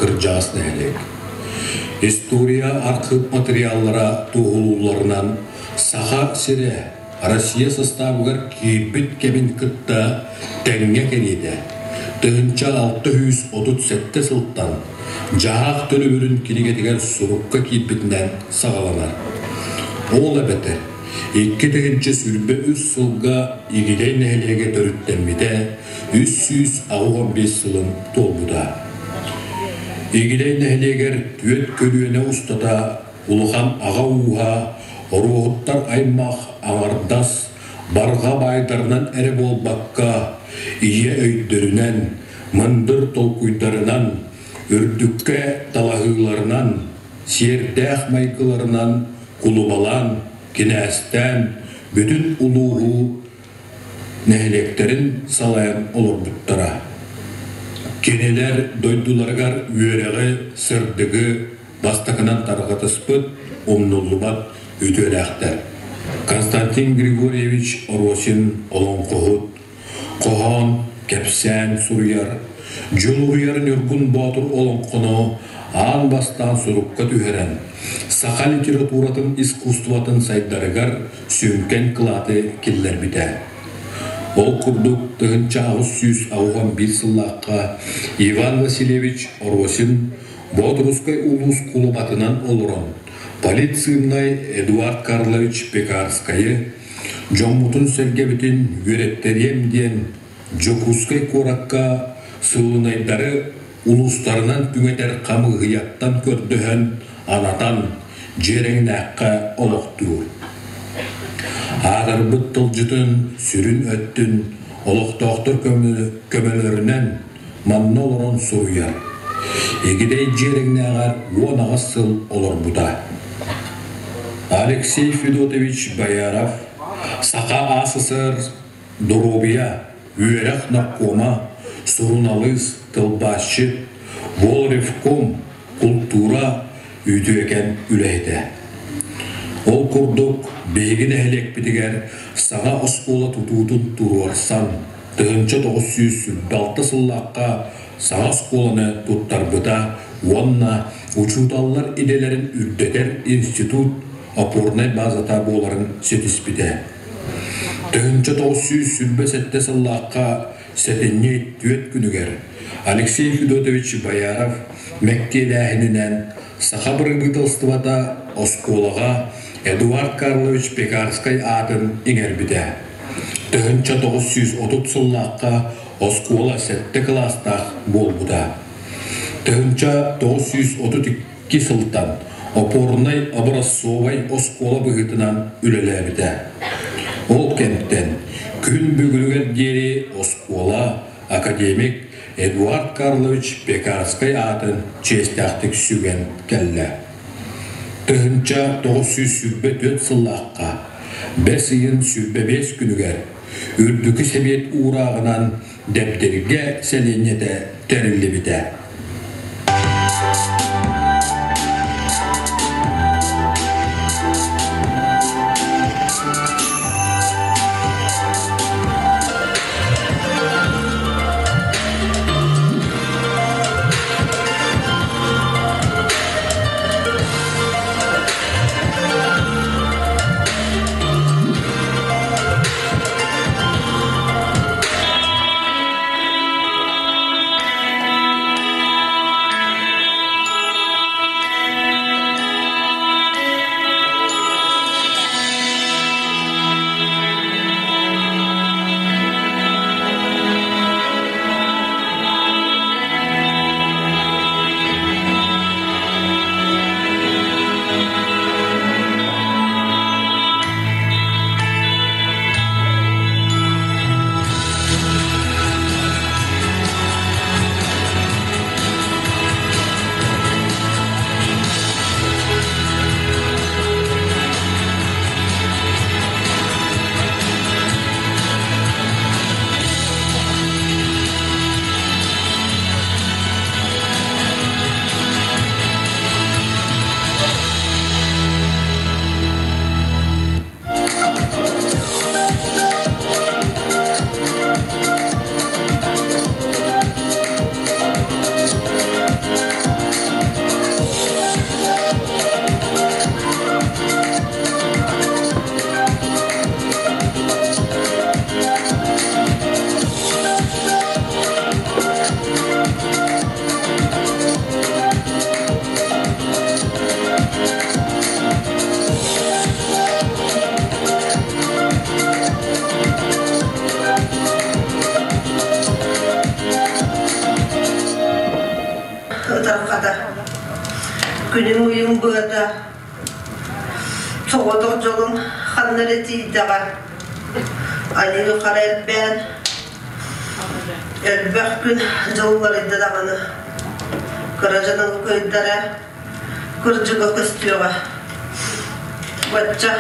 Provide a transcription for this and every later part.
кырдьаҕас нэһилиэк. История архыып матырыйааллара туоһулуулларынан Саха сирэ Россия састаабыгар киирбит кэмин кытта тэҥҥэ кэриэтэ 1637 сылтан дьаһаах төлөбүрүн кинигэтигэр сурукка киирбитинэн саҕаланар. Ол эбэтэр 2023 сылга Игидэй нэһилиэгэ төрүттэммитэ 385 сылын туолбута. Игидэй нэһилиэгэр түөрт көлүөнэ устата улахан аҕа ууһа, Оруоһуттар аймах аҥардас барҕа баайдарынан эрэ буолбакка, ийэ өйдөрүнэн, мындыр толкуйдарынан, үрдүккэ талаһыыларынан, сиэрдээх майгыларынан кулубалаан, кинээстээн бүтүн улууһу нэһилиэктэрин салайан олорбуттара. Кинилэр дойдуларыгар үөрэҕи, сырдыгы бастакынан тарҕатыспыт, умнуллубат үтүөлээхтэр. Константин Григорьевич Оросин олоҥхоһут, хоһоон, кэпсээн суруйар, Дьулуруйар Ньургун Боотур олоҥхону аан бастаан сурукка түһэрэн, саха литературатын искусствотын сайдарыгар сүҥкэн кылааты киллэрбитэ. Ол курдук 1881 сыллаахха Иван Васильевич Оросин Боотурускай улуус кулубатынан олорон, политсыылынай Эдуард Карлович Пекарскайы дьоммутун-сэргэбитин үөрэттэриэм диэн Дьокуускай куоракка сыылынайдары улуустарынан түҥэтэр хамыыһыйаттан көрдөһөн, анатан, Дьиэрэҥнээххэ олохтуур. Аатырбыт тылдьытын сүрүн өттүн олохтоохтор көмөлөрүнэн манна олорон суруйар. Игидэй Дьиэрэҥнээҕэр 18 сыл олорбута. Алексей Федотович Бояров Саха АССР доруобуйа, үөрэх наркома, суруналыыс, тылбаасчыт, волревком, култуура үтүөкэн үлэһитэ. Ол курдук, биһиги нэһилиэкпитигэр саҥа оскуола тутуутун туруорсан, 1926 сыллаахха саҥа оскуоланы туттарбыта уонна учууталлар идэлэрин үрдэтэр институт опорнай базата буоларын ситиспитэ. 1927 сыллаахха сэтинньи түөрт күнүгэр Алексей Федотович Бояров мэктиэлээһининэн Саха бырабыыталыстыбата оскуолаҕа Эдуард Карлович Пекарскай аатын иҥэрбитэ. 1930 сыллаахха оскуола сэттэ кылаастаах буолбута. 1932 сылтан опорнай образцовай оскуола быһыытынан үлэлээбитэ. Ол кэмтэн күн бүгүнүгэр диэри оскуола академик Эдуард Карлович Пекарскай аатын чиэстээхтик сүгэн кэллэ. 1924 сыллаахха бэс ыйын 25 күнүгэр Үрдүкү Сэбиэт уурааҕынан Дэбдиргэ сэлиэнньэтэ тэриллибитэ. ытархата, күнүм-ыйым быата, соҕотох дьолум ханна эрэ тиийдэҕэ, айыы-хара элбээн, элбэх күн дьыл уларыйда даҕаны, кыра дьонум кыайдара кырдьыга көстүөҕэ. Бачча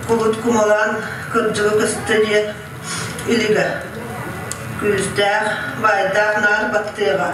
кулут кумалаан кырдьыга көстө диэн илигэ. Күүстээх, баайдаах наар баттыаҕа.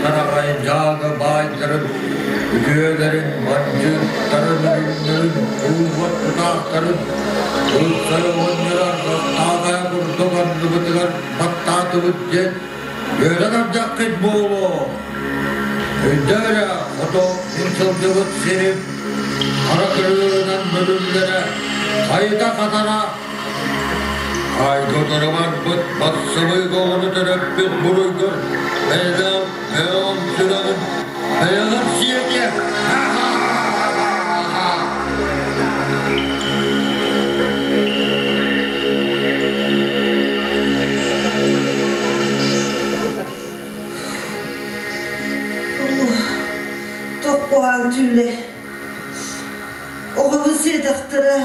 Тараҕай дьааҥы баайдарын, үтүөлэрин, бандьыыттарын, үрүҥнэрин, уубат тутаахтарын Ылсары оҕонньоро Ростаҕа курдук анныбытыгар баттаатыбыт диэн үөрэн ардаххыт буолуо. Өйдөө эрэ, ото мин сылдьыбыт сирим хара кырыынан мөрүллэрэ, хайыта хатара. Айгытары барбыт бассабыйга оҕону төрөппүт буруйгар бэйэлээх бэйэҕин сүрэҕин бэйэҕэр сиэтиэ. Туох куһаҕан түүлэ. Оҕобун сиэтэхтэрэ.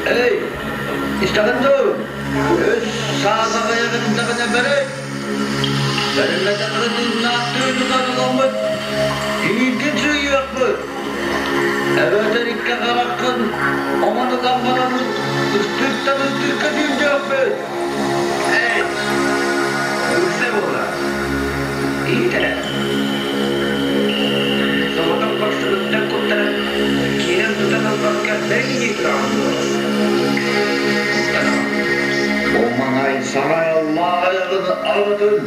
Эй, истэҕин дуу? Өс саатаҕайаҕын даҕаны бэрэй. Бэриммэтэххэ тыыннаахтыы тутан ыламмыт, ииргин сыыйыахпыт. Эбэтэр икки хараххын оҥон ылан бараммыт, ыстыыктан ыстыыкка сүүрдүөхпүт. Эй, ыкса буола. Иһит эрэ. Соҕотох барсыбыттан куттанан, киирэн тутан ылбакка бэйдии тураҕын дуо? Бу маҥай сарайаллаах аҕатын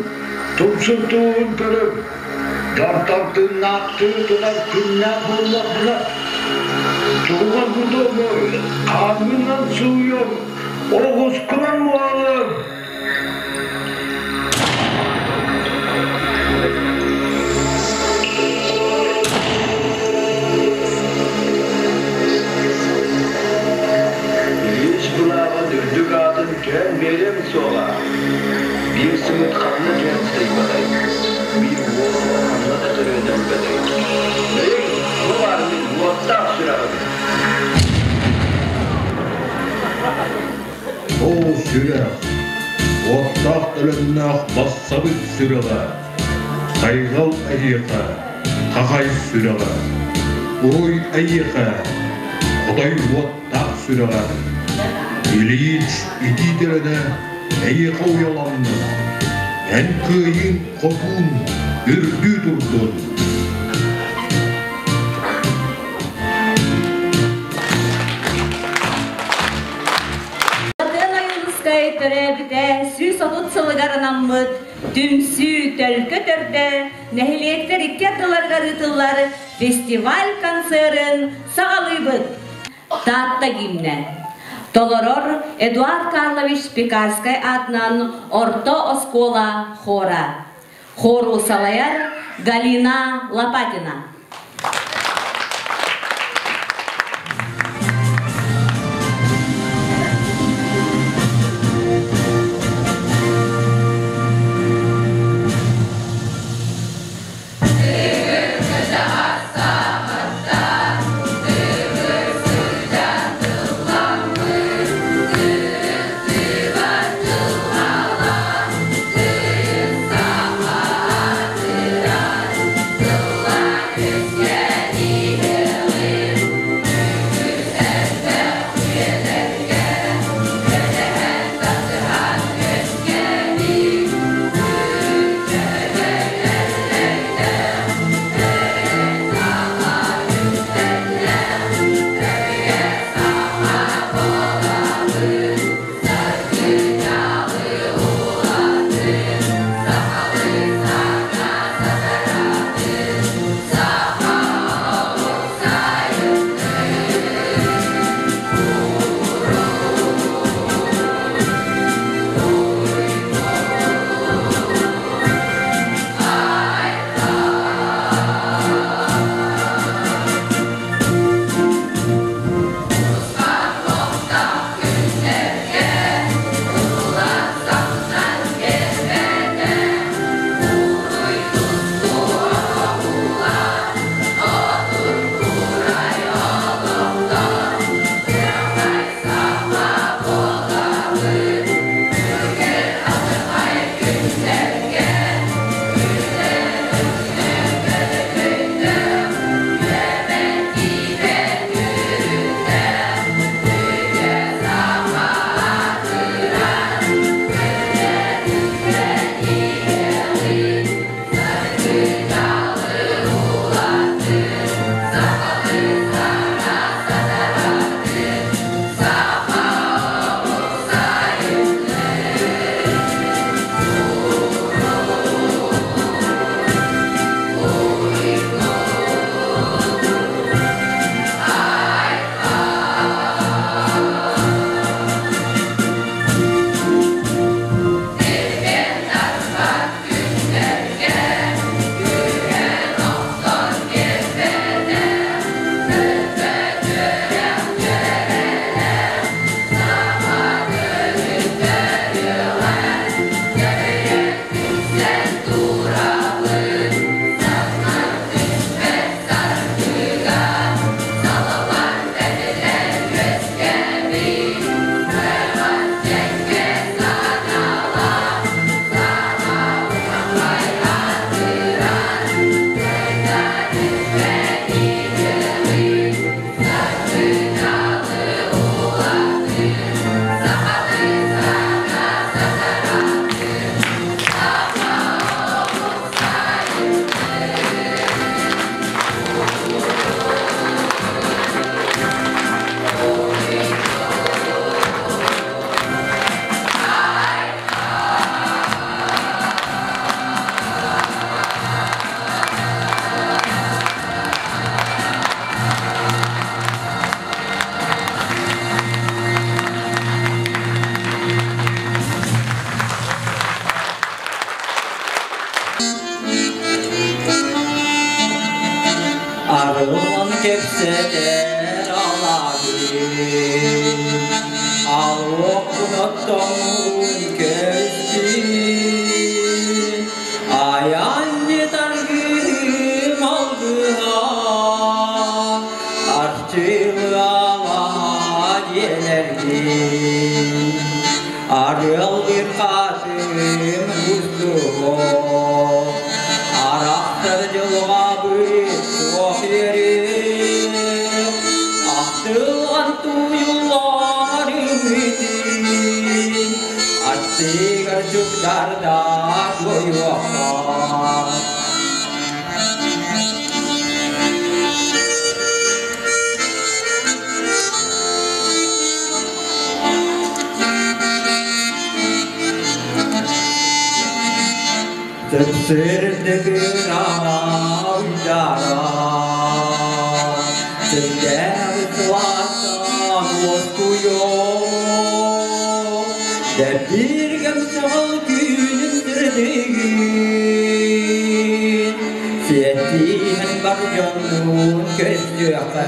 тумсун туһун көрүҥ, дьонтон тыыннаахтыы тутар күннээх буоллахпына, тугугар бутуомуй, хааҥҥынан сууйуом, оҕускунан буолуом. Ильич былааҕын үрдүк аатын түһэн биэриэм суоҕа. Биир сымыыт ханна түһэн сытыйбатай, биир уол оҕо ханна да төрүөн өлбөтөй. Бэйиҥ, бу баар мин уоттаах сүрэҕим. сүрэх, уоттаах төлөннөөх бассабыт сүрэҕэ, хайҕал эһиэхэ, хахай сүрэҕэ, уруй эйиэхэ, хотой уоттаах сүрэҕэ, Ильич итии төлөнө эйиэхэ уйаланнын, эн кыайыыҥ хотуун үрдүү турдун. Былатыан Ойуунускай төрөөбүтэ 130 сылыгар анаммыт Түмсүү төлкө төрдө нэһилиэктэр икки ардыларыгар ыытыллар фестиваль концерын саҕалыыбыт. Таатта гимнэ. Толорор Эдуард Карлович Пекарскай аатынан орто оскуола хора. Хору салайар Галина Лопатина. Арылан кэпсэтэр алаадьы, Алуоккун оттоҥҥун көстүү, Айанньыт аргыһым алгыһа, Арчылы алаһа диэлэргин. Арыаллыыр хаатым устуо, Арахсар дьылҕабыт суох үөрүү, Ахтылҕан тууйуллар үмүтүн, Аттыгар чугдардаах буойуохха. Сырдыгыраайдара, Сирдээх сылаастан уоскуйуо, Дэбдиргэм саҕал күнүн сырдыгын, Сиэттиһэн бар дьоннуун көрсүөххэ.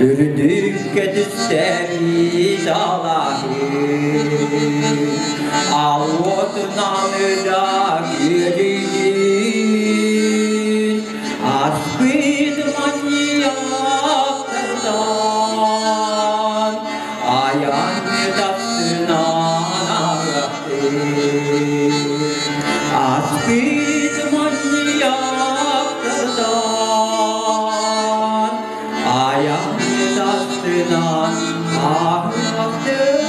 Үрдүккэ түстэбит алаһы, Алуотунан да күөдүйдүн, Аспыт манньыйахтардан, Айан тастынан арахтын. Аспыт манньыйахтардан, Айан тастынан арахтын.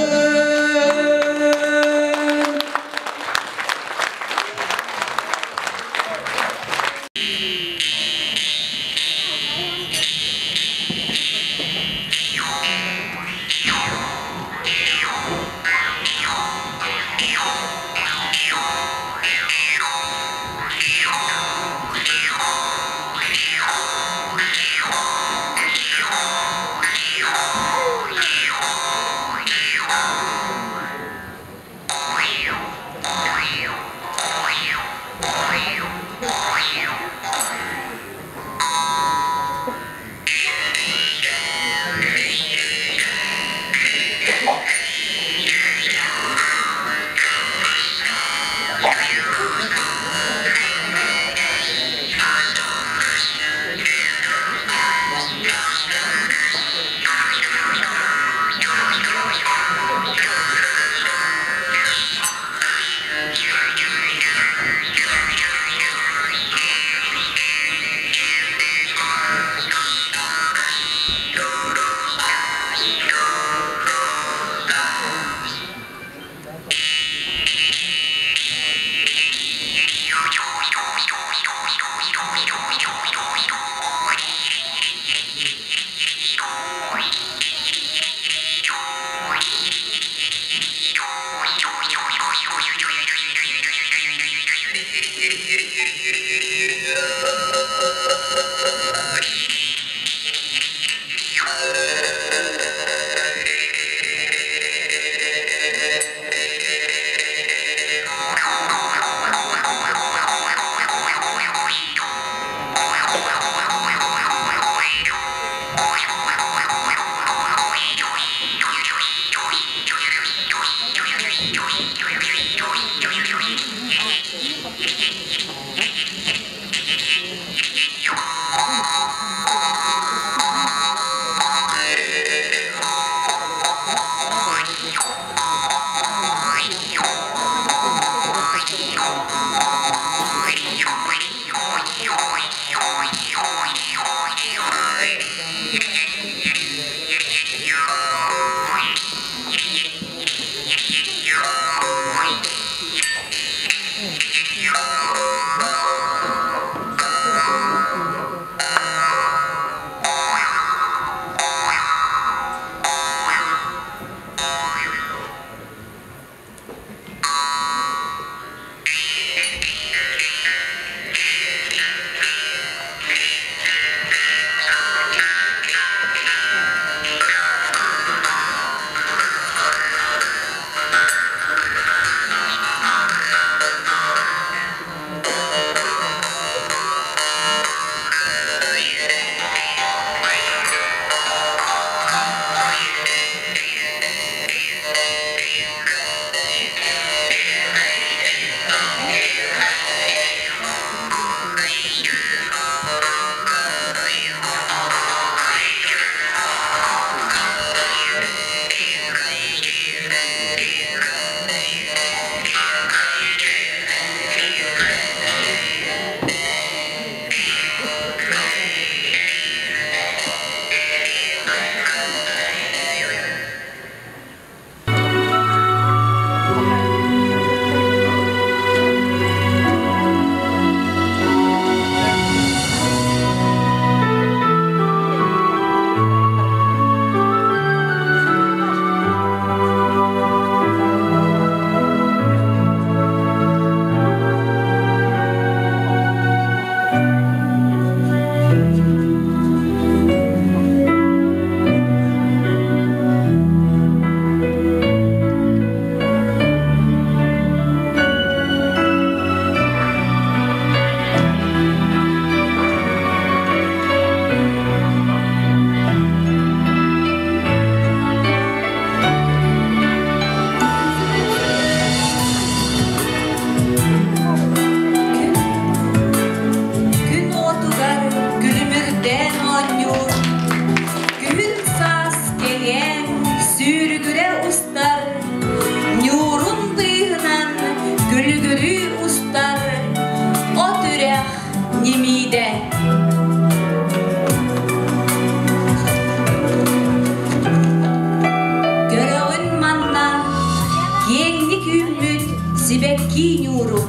Сибэкки ньуурун,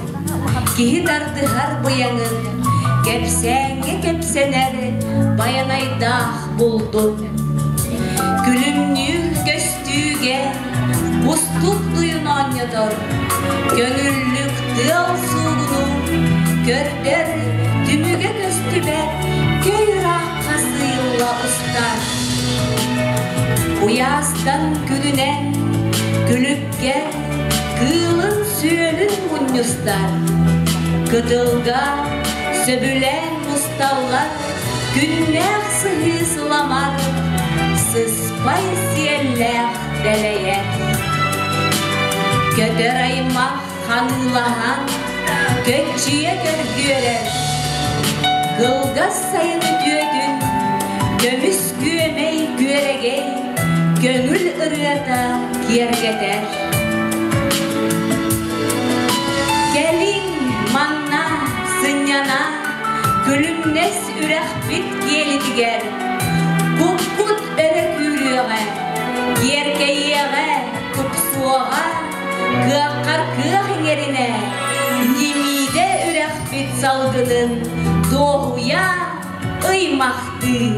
киһи тардыһар быйаҥын, кэпсээҥҥэ кэпсэнэр байанайдаах булдун. Күлүмнүүр көстүүгэ кустук дуйун оонньотор, көҥүллүк тыал суугунун көрдөр, түмүгэ көстүбэт көй ыраахха сыыйылла устар. Куйаастан күнүнэн күлүккэ кыылын-сүөлүн мунньустар, кытылга сөбүлээн мусталлар күннээх сыһыы сыламар, сыспай сиэллээх дэлэйэр. Көтөр аймах ханыылаһан, көччүйэ көргүөрэр, кылгас сайын үтүөтүн көмүс күөмэй күөрэгэй көҥүл ырыата киэргэтэр. Кэлиҥ манна сынньана күлүмнэс үрэхпит киэлитигэр куппут өрө күүрүөҕэ, киэркэйиэҕэ, тупсуоҕа, кыаххар кыах иҥэринэ, Ньимиидэ үрэхпит салгынын дуоһуйа ыймахтыы.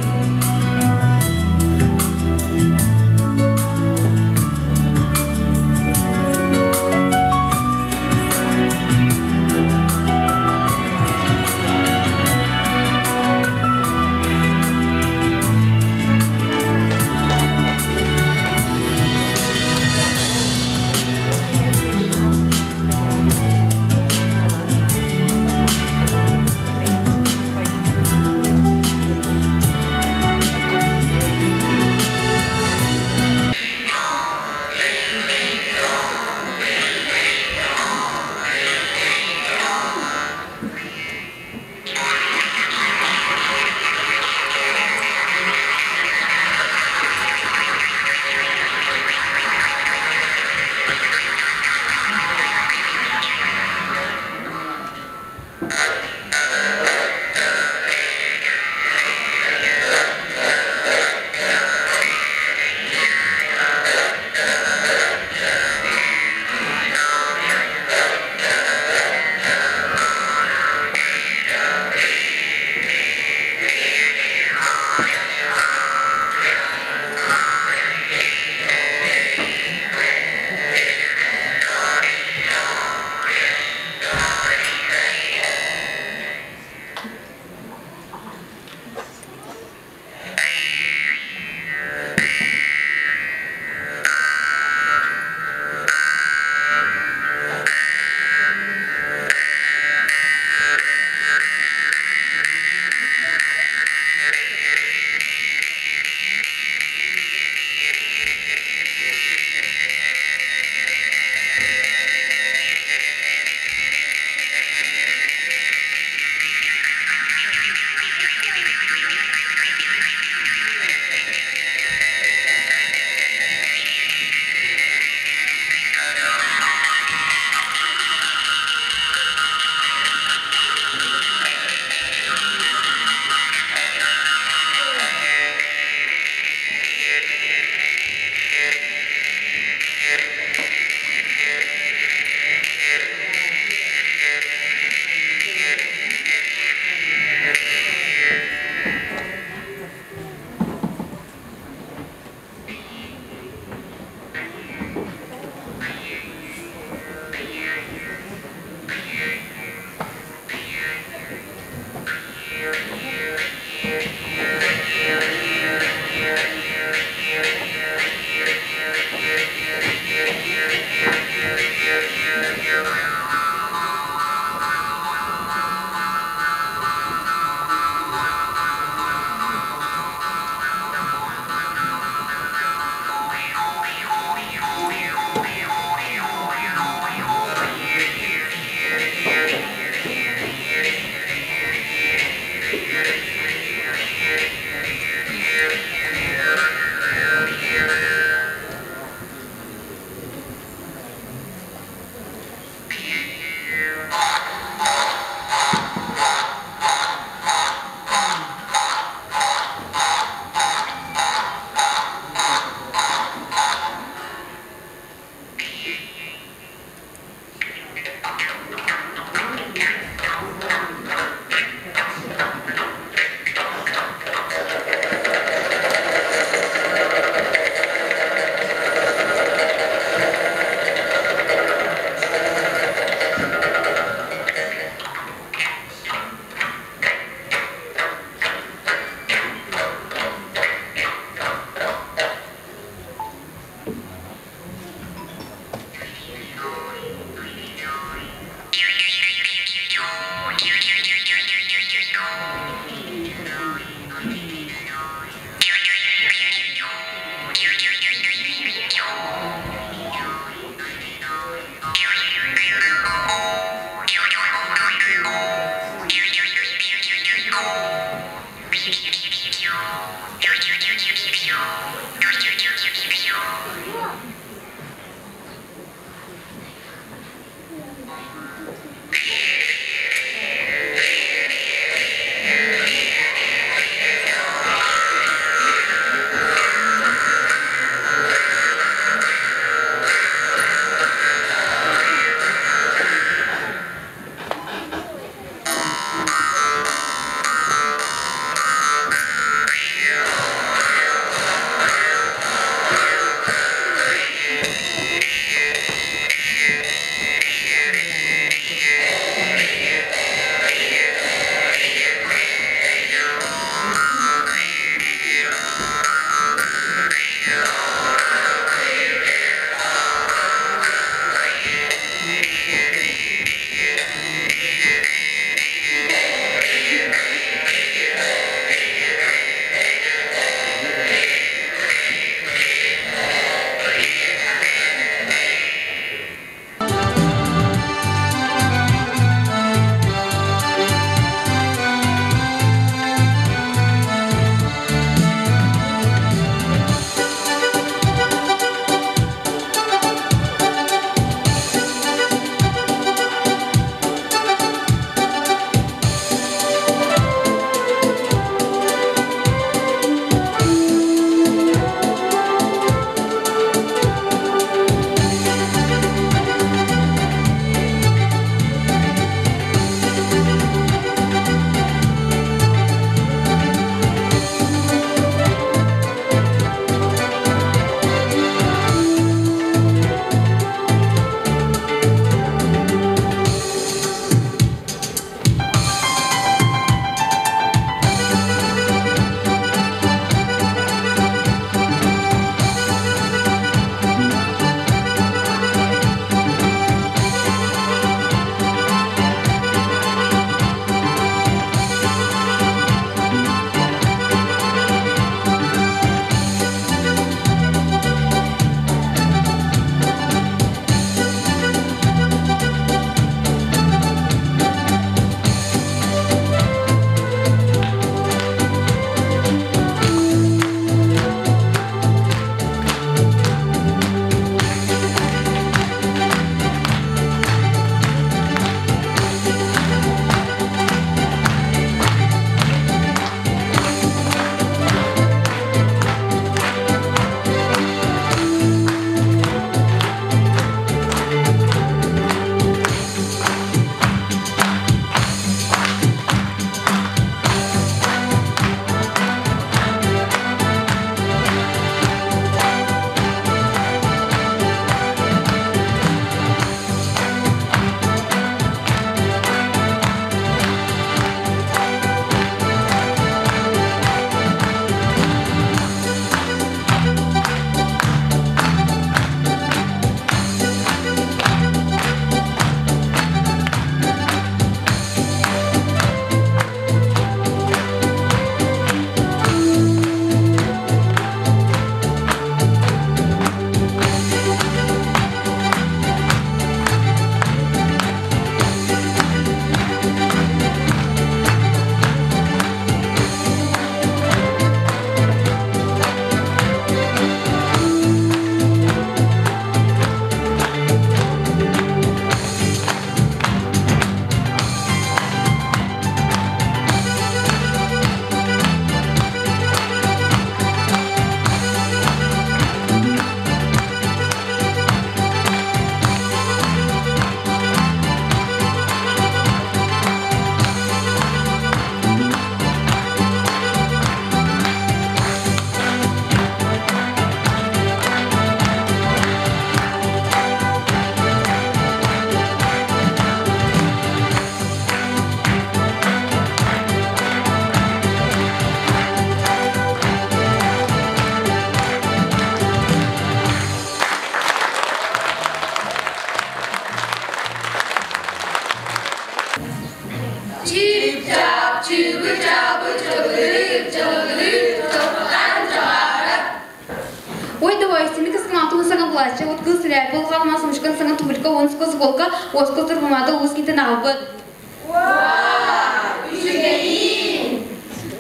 Ой, давай, семи космонавту саҥа былаачча, от кыыс сэлээппэ, улахан сумочкан саҥа туфелька, уонска оскуолка, уоска турбамаада улус киинтэн аҕалбыт.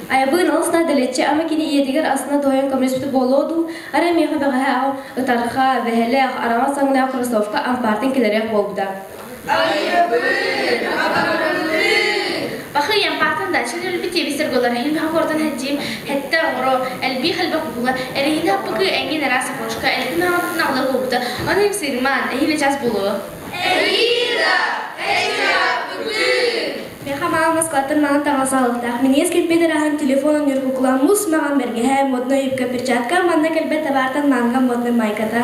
Айабыын олус да дэлэччи ама кини ийэтигэр астына тоһуйан көмөлөспүтэ буолуо дуу, арай миэхэ бэҕэһээ аҕам ытарха, бэһэлээх, араҥас саҥнаах кроссовка ампаартан кэлэриэх буолбута. Бахы ямпаатан да чын өлбүт тиэбистэр голар иһин баха куортан хэджим хэттэ оҕоро элбии хэлбэх кукула эрэһини аппыкы эҥин араас окрошка элбин аҕатын аҕала буолбута ону им сыырмаан эһиилэ час буолуо. Миэхэ маҕан Москваттан маҥан таҥас аҕалыахтаах. Минньигэс кэлбит арааһын телефон оонньуур куукула, муус маҥан бэргэһэ, моднай юбка, перчатка, манна кэлбэт табаартан манга моднай майката.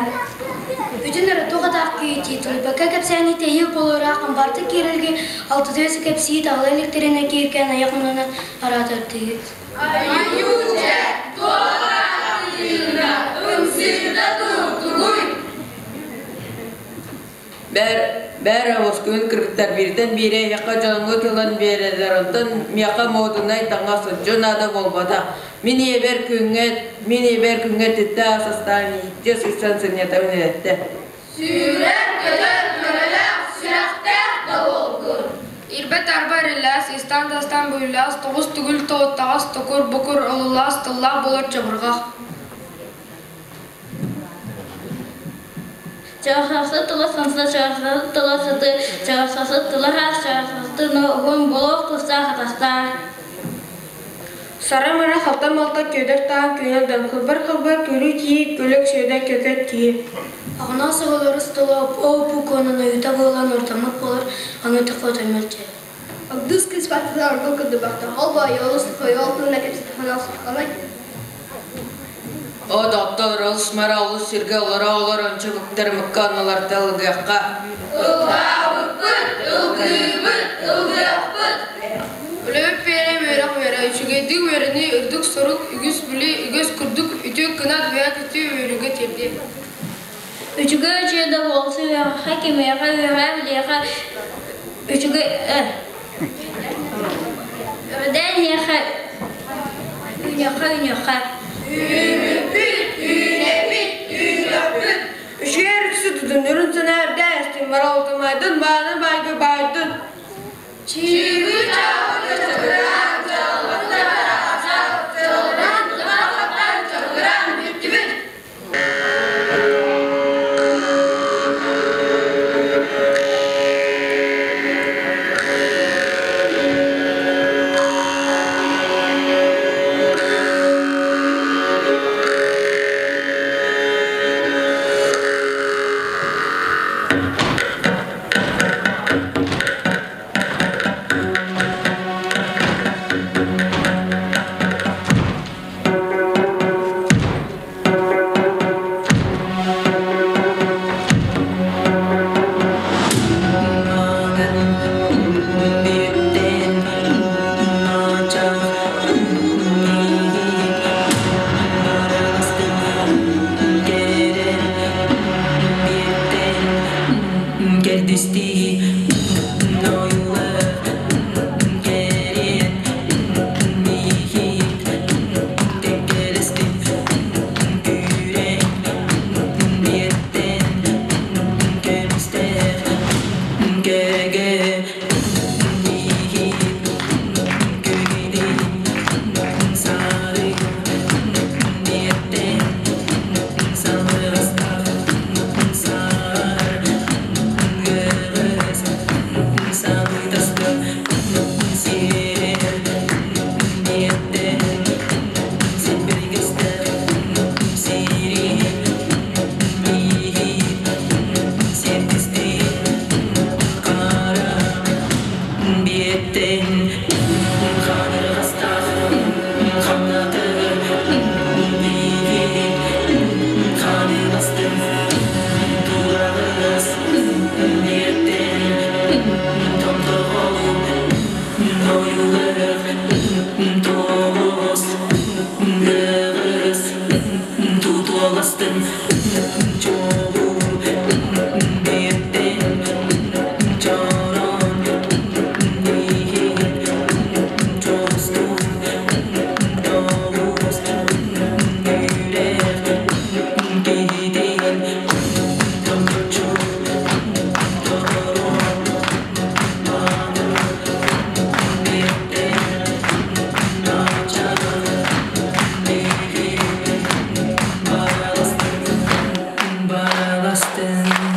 Бүтүн туох атаах киһитии тулуйбакка кэпсээни тэйиил буолуораах амбарты киирэлги алтытыа кэпсии таҕыла иликтэринэ кииркээн айах мунана араатардыы. Бээр, бээр оскуйун кыргыттар бииртэн биирэ эһиэхэ дьоҥҥут ылан биэрэллэр, онтон миэхэ муодунай таҥас соччо наада буолбатах. Мин ийэбэр күҥҥэ, мин ийэбэр күҥҥэ түттэ ас астаан иһиттэ сырсан сынньатабын эрэттэ. Ирбэт арба эриллээс, истан-тастан буйулаас, тоҕус түгүл тоҕуттаҕас, токур-бокур олулаас, тыллаах буолар чабырҕах. Чархасы тыла сымса, чархасы тыла сыты, чархасы тыла хаас, чархасы уһун болуох тустаах атастаах. Сара-мара халта-малта күөдэр таһан күөнэл хылбар-хылбар күлүү кии, күлүк сүөдэ көкөт кии. Аҕынаас оҕолорус тыла ол-бу куонан ойута буолан ортоммут буолар, аны тохотоймот дьэ. Агдыс кыыс баартыда оргул кырдыбахта, ол бойолус хойол тылына кэпсэтихана сухханай. О, доктор, олус мара олус сиргэ олоро олор ончу мыктар мыкка оннуларда ылгыахха. Үлэбит пиэрэ үөрэх үөрэ, үчүгэйдик үөрэнии үрдүк сорук, үгүс билии, үгэс курдук үтүө кынат бэйэт үтүө үөрүүгэ тиэрдиэ. Үчүгэй үчүгэй да буолсу үөрэххэ кимиэхэ үөрэҕэ билиэхэ үчүгэй үрдээн иһиэхэ үүнүөххэ үүнүөххэ. Үчүгэй өрүксү тутун, үрүн санаа үрдээ эстин, бара олтумайдын, бааны байга байдын. буолуохтун.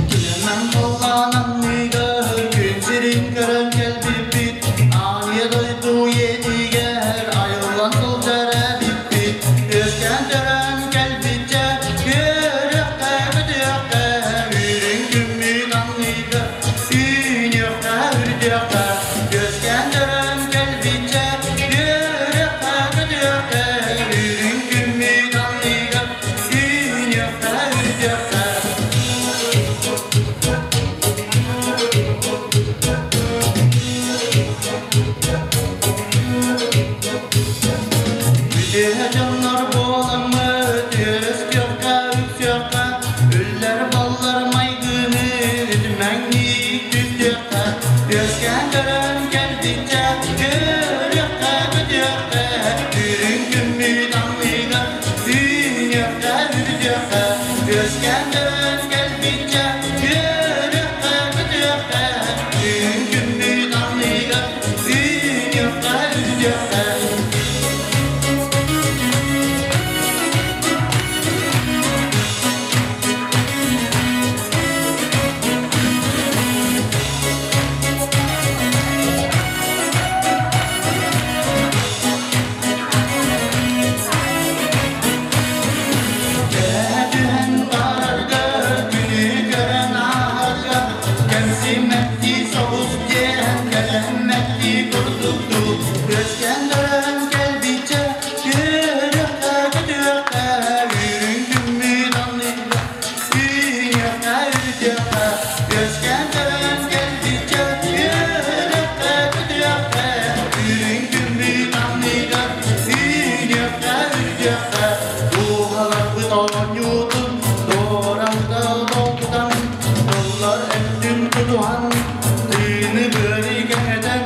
Килэмэн халлаан анныгар күн сирин көрөн кэлбиппит, Аанньа дойду иэнигэр айыллан сылдьар эбиппит. Үөскээн төрөөн кэлбиччэ, үөрүөххэ, көтүөххэ, үрүҥ күммүт анныгар үүнүөххэ, үрдүөххэ. Үөскээн төрөөн кэлбиччэ, үөрүөххэ, көтүөххэ, үрүҥ күммүт анныгар үүнүөххэ, үрдүөххэ. Үтүө дьоннор буоламмыт, үөскүөххэ, үксүөххэ, үллэр-баллар майгыны үтүмэҥниик түстүөххэ, үөскээн көрөн кэлбиччэ, үөрүөххэ, көтүөххэ, үрүҥ күммүт анныгар үүнүөххэ, үрдүөххэ, үөскээн көрөн кэлбиччэ, үөрүөххэ, көтүөххэ, үрүҥ күммүт анныгар үүнүөххэ, үрдүөххэ. Түһэн барарга, күнү көрөн ааһарга, кэмсиммэттии соҕус диэн кэлэммэттии курдук дуу, үөскээн көрөн кэлбиччэ, үөрүөххэ, көтүөххэ, үрүҥ күммүт анныгар үүнүөххэ, үрдүөххэ, үөскээн көрөн кэлбиччэ, үөрүөххэ, көтүөххэ, үрүҥ күммүт анныгар үүнүөххэ, үрдүөххэ. Дууһаларбыт оонньуутун туоралда долгутан, тыллар өттүн тутуһан, тыыны быары кэҥэтэн,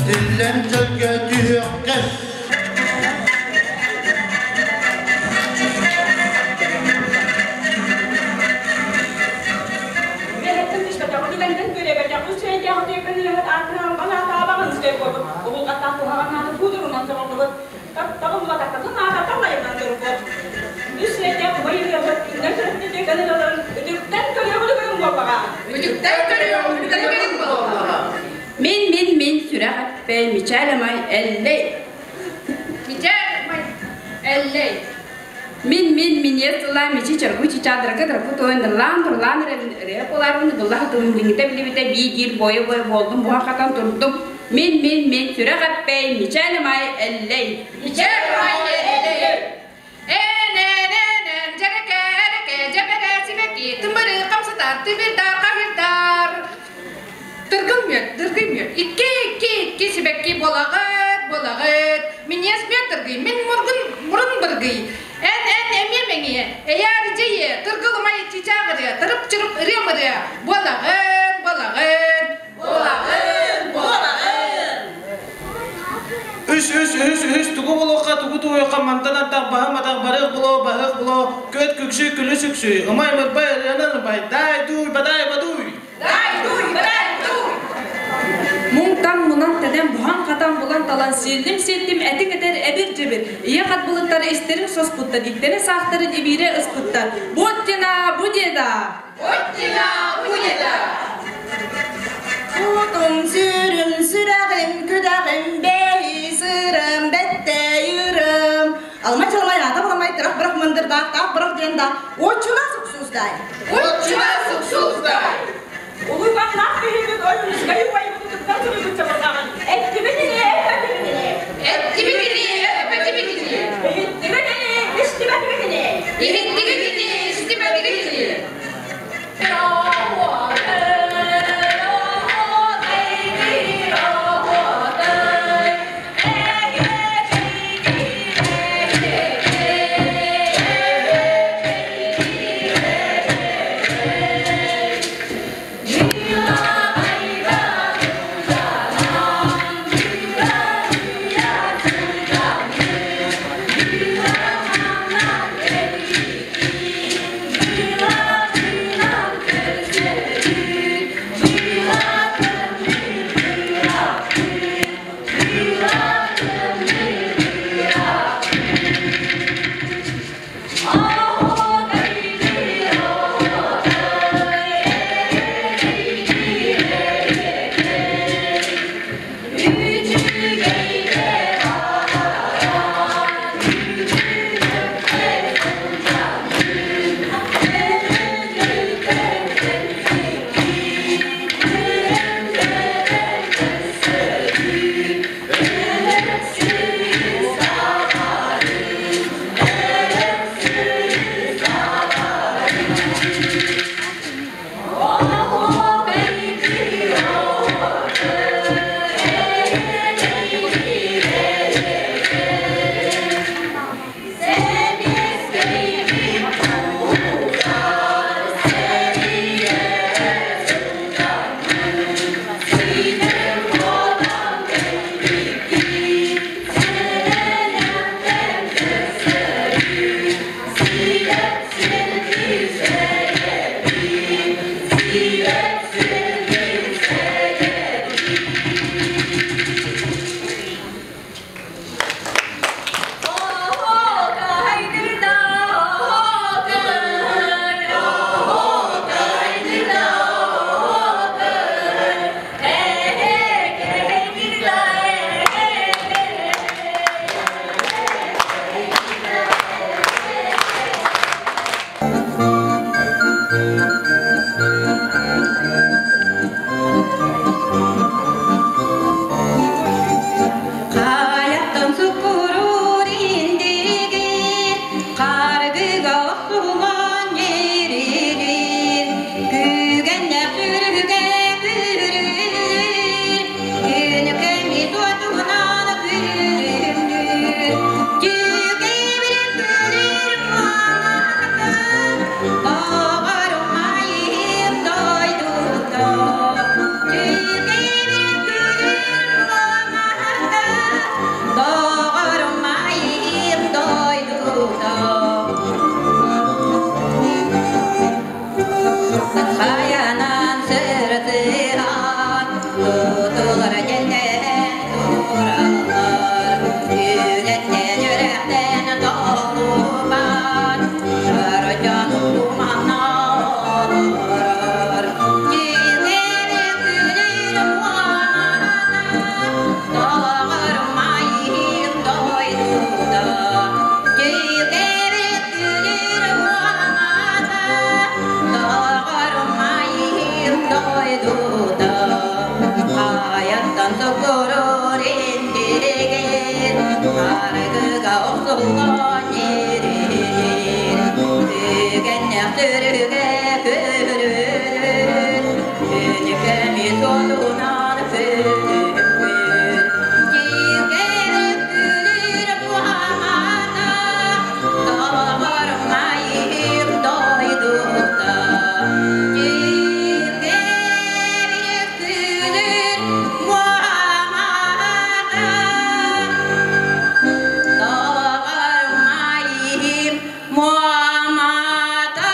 тиллэн чөлгө түһүөххэ. Үлэһиттэн түспэтэҕи түгэнтэн күрэбэтэх үс сирэйдээх үтүөкэн үлэһит аатынан аатаабаҕын үстэй буолбут уһулҕаттаах куһаҕан ааты куудурунан соҕоллубут таптаҕын улататтатын аата таллайынан турбут үс сирэйдээх убай ырыаһыт күннэр төрөппүт үтүөкэн ырыаларын үтүктэн көрүөҕү көрүҥ буоллаҕа Үтүктэн көрүөҕү көрүҥ буоллаҕа. Мин мин мин сүрэх эппэй мичээр амай эллэй. Мичээр амай эллэй. Мин мин миниэс тыла мичи чаргу чичадрага драку туойан дырлаан турлаан ырыа куларбын гыллаха тылым билиҥҥитэ билибитэ бии диир бойо бойо буолдум буһа хатан турдум. Мин мин мин сүрэх эппэй мичээр амай эллэй. Мичээр амай эллэй. Эн-эн-эн-эн дьэрэкэ-эрэкэ дьэбэрэ сибэкки тымыры хамсатар тимирдар хаһырдар. Тыргыл мүөт, дыргый мүөт, икки, икки, икки сибэкки буолаҕыт, буолаҕыт. Миниэс мүөт дыргый, мин мургун, мурун быргый. Эн, эн эмиэ мэҥиэ, эйээр дьиэ, тыргыл умай чычаах ырыа, тырып-чырып ырыам ырыа, буолаҕыт, буолаҕыт. Буолаҕын, буолаҕын. Үс, үс, үһүс, үһүс, тугу булуохха, тугу туойуохха, мантан антах баһым атах барыах булуо, баһыах булуо, күөт күксүй, күлүс үксүй, ымай мырбай, ырыанан ырбай, даай дууй, бадаай бадуй. Даай дуй, бадаай дуй. Муҥтан мунан тэдэн буһан-хатан булан-талан сиэллим-сиэттим этиҥ этэр эбир-дьэбир, ийэ хат былыттары истэрин соспуттар, иктэрин саахтарын ибиирэ ыспыттар. Буоттина, бу деда! Буоттина, бу деда! Кутум сүрүм сүрэҕим күдэҕим бэйи сырым бэттейырым Алмай чалмай ата буламай тырах бырах мындырдаах таах бырах диэн да оччуна суксуусдай Оччуна суксуусдай Улуйбаннаах киһибит ойуунускай убайбытын кытта суруйбут чабырҕаҕын эттибит ини, эппэтибит ини. Эттибит ини, эппэтибит ини. Иһиттибит ини, истибэтибит ини. Иһиттигит ини, истибэтигит ини. Хайанан сырытыһан, тутулар дьэллэһэн тураллар. Үлэттэн үрэхтэн толлубат, шар дьон туманна олорор. Дьиҥэри күлүр муомата, тоҕор майын дойдута. Дьиҥэри күлүр муомата, тоҕор майын дойдута. Хайаттан сокурur индигир, арыгыга охсуллан ириир. Үгэннэх түрүгэ көрүлүр, күнүкэми суотунан күлүккүр. Дьиҥэри күлүр куһаҕана, тоҕор майын дойдута. Дьиҥэри күлүр муомата, тоҕор майым муомата.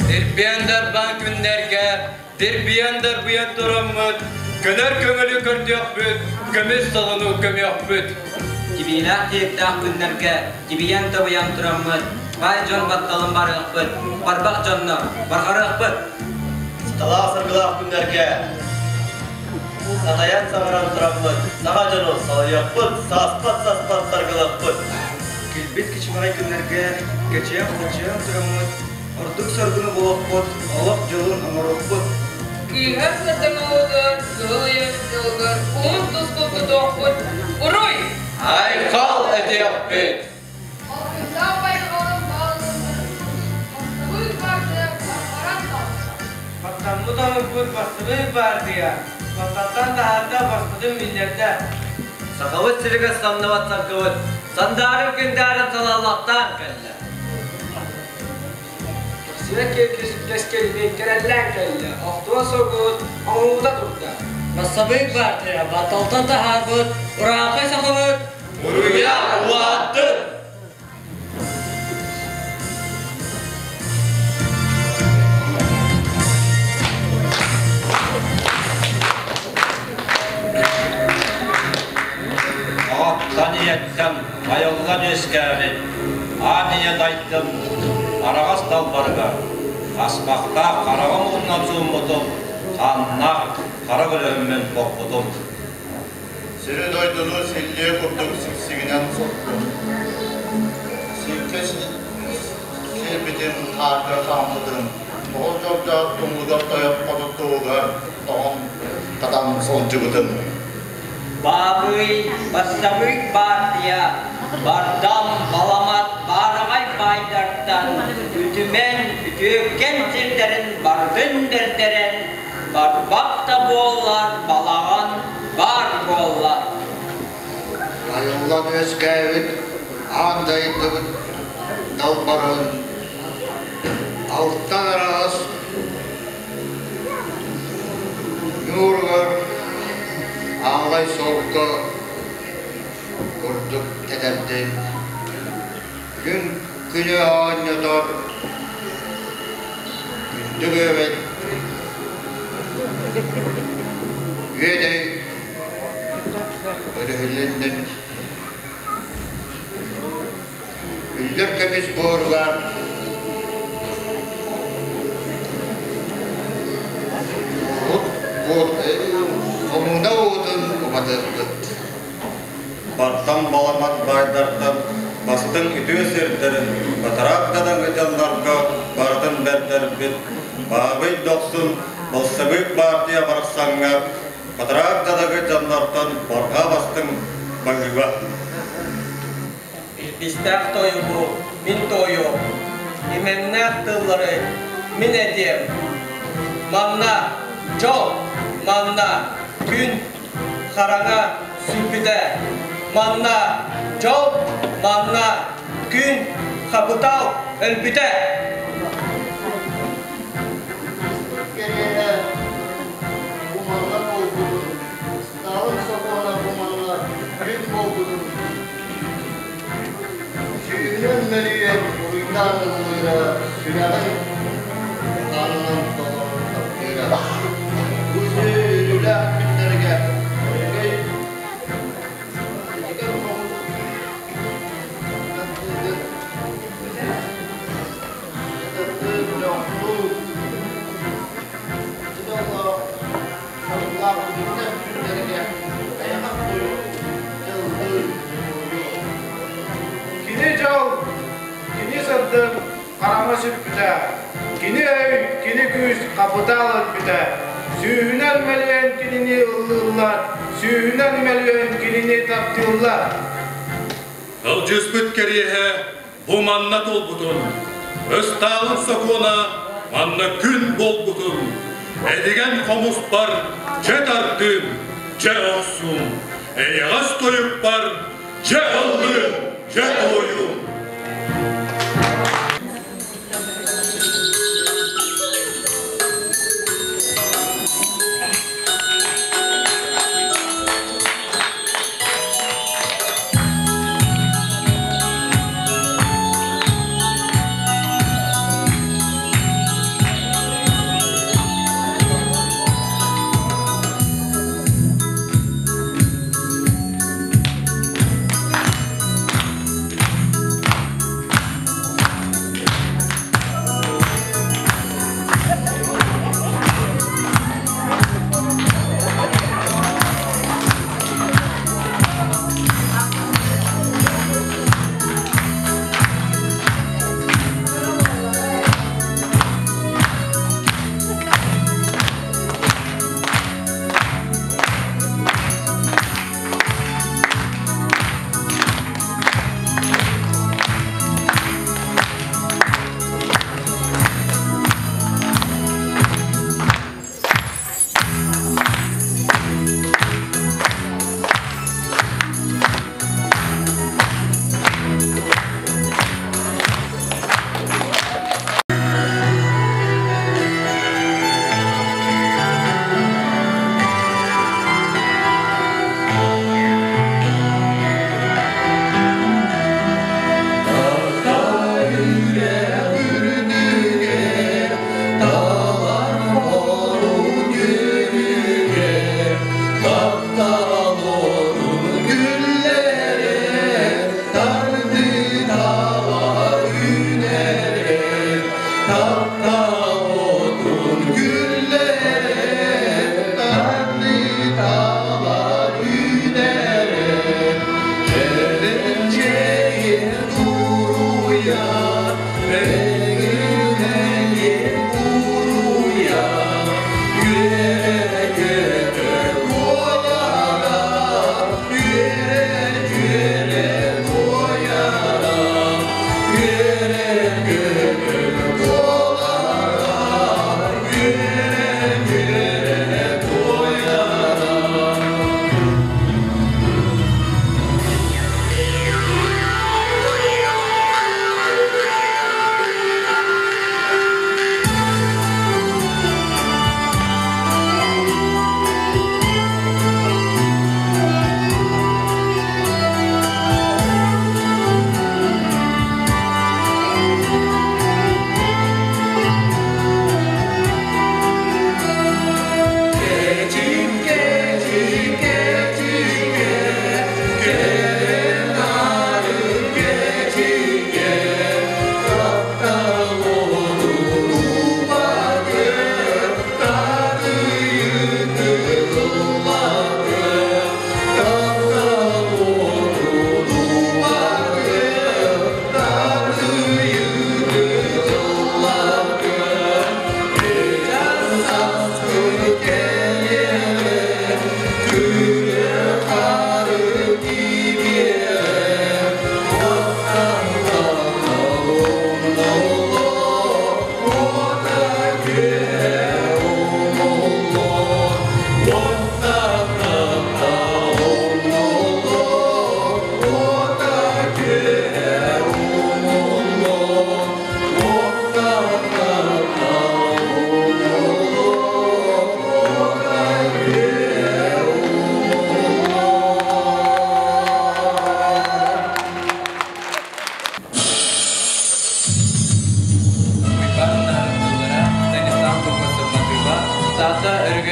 Дирбиэн дарбаан күннэргэ, дирбиэн дарбыйан тураммыт, көнөр көҥүлү көрдүөхпүт, көмүс солону көмүөхпүт. Тибиилээх тиэктээх күннэргэ тибийэн табыйан тураммыт, баай дьон батталын барыахпыт, барбах дьонно барҕарыахпыт. Саталаах саргылаах күннэргэ сатайан саҥаран тураммыт, саҥа дьону салайыахпыт, сааспат-саспат саргылыахпыт. Килбит кичимэҕэй күннэргэ кэчиэх-хачыах тураммыт, ордук саргыны булуохпут, олох дьолун оҥоруохпут. Кыыһа сырдамылыгар, кыһыл ыйын дьылыгар уһун тускул тутуохпут. Уруй! Айхал этиэхпит! Алтыннаах байҕалым бааллыларын Бастабыт баардыйа баран таҕыста. Баттаммыт омукпут бастыбыт баардыйа, баттаттан таһаарда баспытын биллэрдэ. Сахабыт сиригэр самныбат саргыбыт, сандаарым күндээрин салаллахтаан кэллэ. Сирэ кэскилбит кэрэллээн кэллэ, охтуон соргубут оҥуута турда. Бассабыык баартыйа батталтан таһаарбыт ураахай сахабыт Уруйа улааттын! Аҕаттан ийэттэн айыллан үөскээбит аан ийэ дайдым араҕас далбарыгар аспахтаах хараҕым уунан сууммутум, ханнаах хара көлөһүммүн боппутум. Сири-дойдуну силлиэ курдук сиксигинэн соттум. Сиккэ сиэбитин хаарга хааммытым, тоҕус дьолдоох тумнугар тойон хотуттуугар тоҕон хатан сылдьыбытым. Баабый, бассабыык баартыйа, бардам, баламат, баараҕай баайдартан үтүмэн, үтүөккэн сирдэрин барытын бэрдэрэн, барбах да буоллар балаҕан баар буолла. Айыллан үөскээбит аан дойдубут далбарын алтан араас ньууругар аалай солко курдук тэтэрдин күн күнү оонньотор күндү күөбэт үөдэй өрүһүлүннүн Үллэр көмүс буоругар хомууна уутун уматыахпыт. Бартан баламат баайдартан бастыҥ үтүө сирдэрин батараак дадаҥы дьоннорго барытын бэрдэрбит Баабый Дохсун Болсобык баартыйа барахсаҥҥа батараак дадагы дьоннортон барҕа бастыҥ баһыыба. Илбистээх тойугу мин туойуом, имэҥнээх тыллары мин этиэм. Манна дьол, манна күн хараҥа сүппүтэ. Манна дьол, манна күн хапытал өлбүтэ. Кэриэһэ уманна буолбут. ымдаан ыллыыра, сүрэҕин хаанынан толору таптыыра. Бу үөрүүлээх күннэргэ өрөгөй этигэн хомус Кини дьол, кини сырдык, хараҥа сүппүтэ. Кини өй, кини күүс, хапытаал өлбүтэ. Сүүһүнэн мөлүйүөн кинини ыллыыллар, сүүһүнэн мөлүйүөн кинини таптыыллар. Ылдьыспыт кэриэһэ бу манна туолбутун, Ыстаалын сокуона манна күн буолбутун, Этигэн хомуспар дьэ тардыым, дьэ охсуум, Эйэҕэс тойукпар дьэ ыллыым, дьэ туойуум.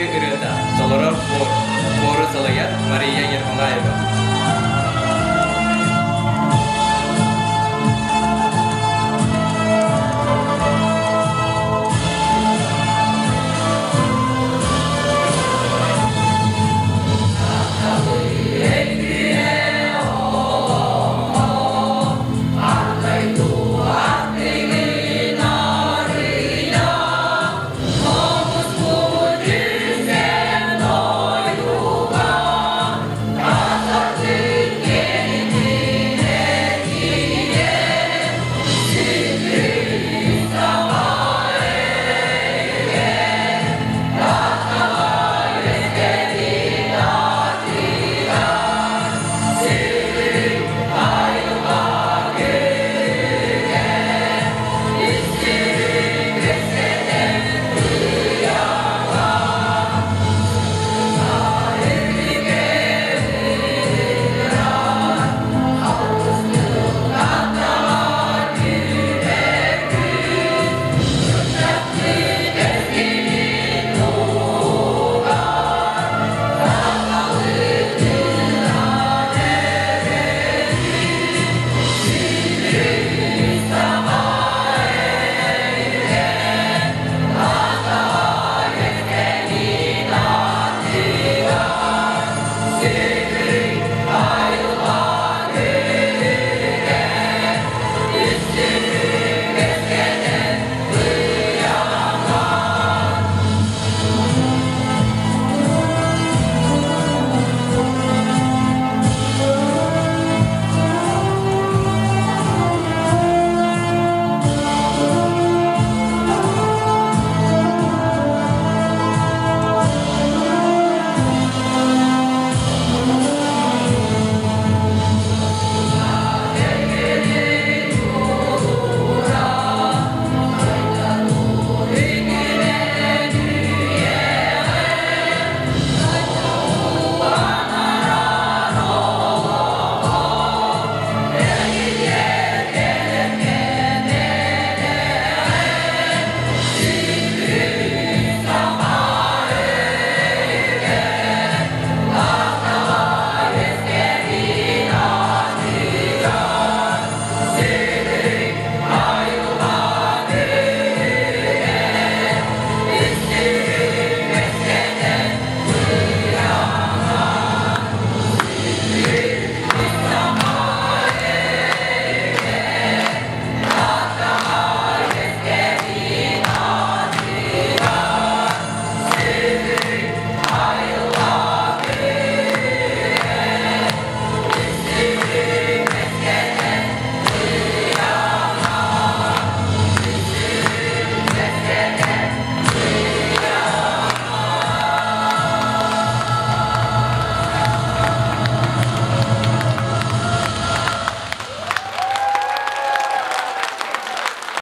Өрөгөй ырыата, толорор хор, хору салайар Мария Ермолаева.